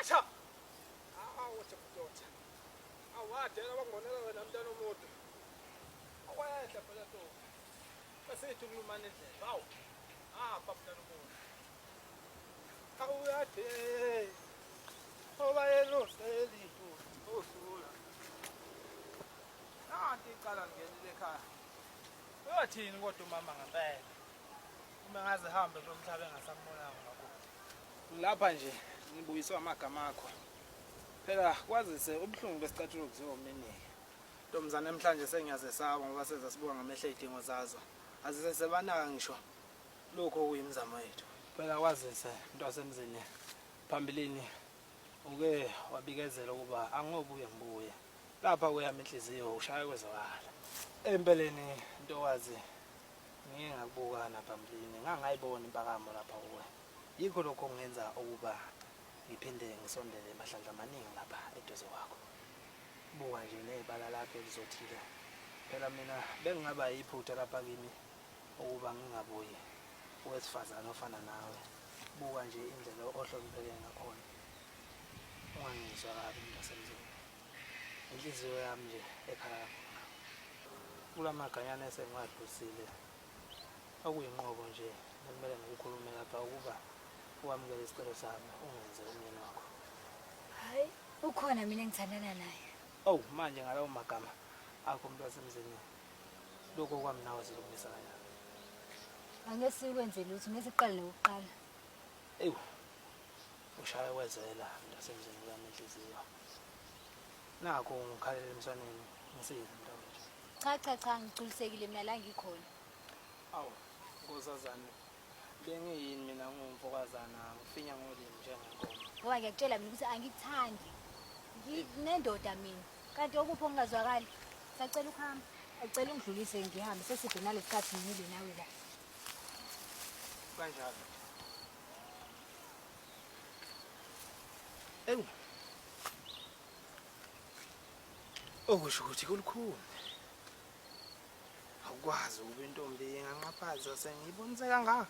Cha. Awu ndoda. Awadela bangonela wena mntana omude. Awehla phela ntombi. Besithi ukulumana indlela. Hawu. Apha mntana omude. Awuyade. Oba yena useli osula. Nanti icala ngenile ekhaya. Uyothini kodwa umama ngempela? Uma ngaze hambe kulo mhlaba engasambonanga umakoti. Ngilapha nje ngibuyiswa amagama akho. Phela kwazise ubuhlungu besicathulo kuziwa umninike. Ntombazane namhlanje sengiyazesaba ngoba sezasibuka ngamehlo ey'dingo zazo. Azisesebanaka ngisho lokho okuyimizamo yethu. Phela kwazise mntwasemzini phambilini uke wabikezela ukuba angobuye ngibuye. Lapha kweyami inhliziyo ushaya kwezwakala. Empeleni ntokazi ngike ngakubuka naphambilini ngangayibona impakamo lapha kuwe. Yikho lokho okungenza ukuba ngiphinde ngisondele emahlandla amaningi lapha eduze kwakho. Buka nje nebala lakho elizothile. Phela mina bekungaba yiphutha lapha kimi ukuba ngingabuyi owesifazane ofana nawe. Buka nje indlela ohlonipheke ngakhona. Ungangizwa kabi mntasemzini. Inhliziyo yami nje ekhala kakhulu ngawe. Kula maganyana esengiwadlulisile okuyinqobo nje ekumele ngikukhulume lapha ukuba wamukele isicelo sami ungenze umyeni wakho. Hayi, ukhona mina engithandana naye. Oh, manje ngalawo magama akho umuntu wasemzini lokho kwami nawe silungisa kanjani? Angeke sikwenze lutho, ngeke siqale nokuqala. Ewu. Ushaya kwezela mntasemzini kuyami inhliziyo. Nakho ngikhalela emswaneni ngisize mntakwethu. Cha cha cha, ngigculisekile mina la ngikhona. Awu, nkosazane bengiyini mina ngumfokazana ngifinya ngolimi njengenkomo. Ngoba ngiyakutshela mina ukuthi angikuthandi. Nginendoda mina. Kanti okuphi okungazwakali? Sacela ukuhamba. Acela ungidlulise ngihambe seside nalesikhathi ngimile nawe la. Kanjalo. Ewu. Okusho ukuthi kulukhuni. Awukwazi ukuba intombi inganqaphaza sengiyibonise kangaka.